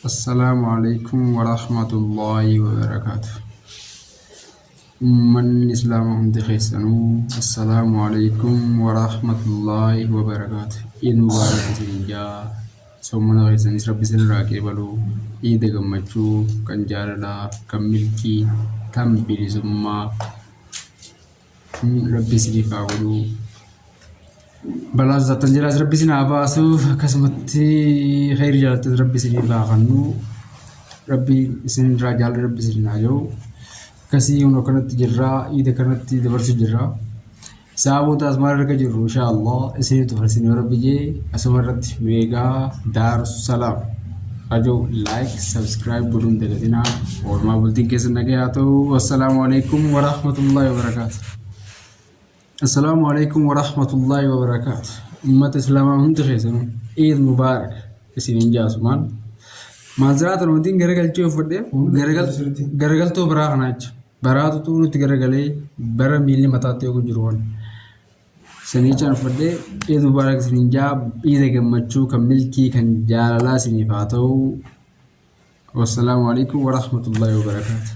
Assalaamu alaikum warahmatullaahi wabarakaatu. Ummanni Islaamaa hundi keessanuu assalaamu alaikum warahmatullaahi wabarakaatu. Iid mubaarak isin jaa. Soomana keessanis rabbi isinirraa qeebalu. Iida gammachuu kan jaalalaa, kan milkii, kan bilisummaa rabbi isiniif haa godhu. Balaa sodaattan jalaas rabbi isin haa baasu. Akkasumatti kheyri jaalattas rabbi isiniif haa kennu. Rabbi isinirraa jaalala rabbi isin haa gahu. Akkasii kun akkanatti jirra. Iida kanatti dabarsu jirra. Isaa boodaas maal arga jirru inshaa Allah isiniif dabarsine yoo rabbi jee asuma irratti nu eegaa Daarussalaam. Ajoo like subscribe godhuun dagatinaa. Oolmaa bultiin keessan nagaya haa ta'u. Wassalaamu alaikum warahmatullahi wabarakaatu. Assalaamu alaikum warahmatullahi wabarakaatu. Ummata Islaamaa hundi keessanuu Eid Mubaarak isiniin jaasumaan. Maal jiraatan wantiin garagalchee uffadhee garagaltoo biraa kanaa jecha. Baraatutu nutti garagalee bara miilli mataatti eegu jiru waan. Saniichaan uffadhee Eid Mubaarak isiniin jaa iida gammachuu kan milkii kan jaalalaa isiniif haa ta'u. Wassalaamu alaikum warahmatullahi wabarakaatu.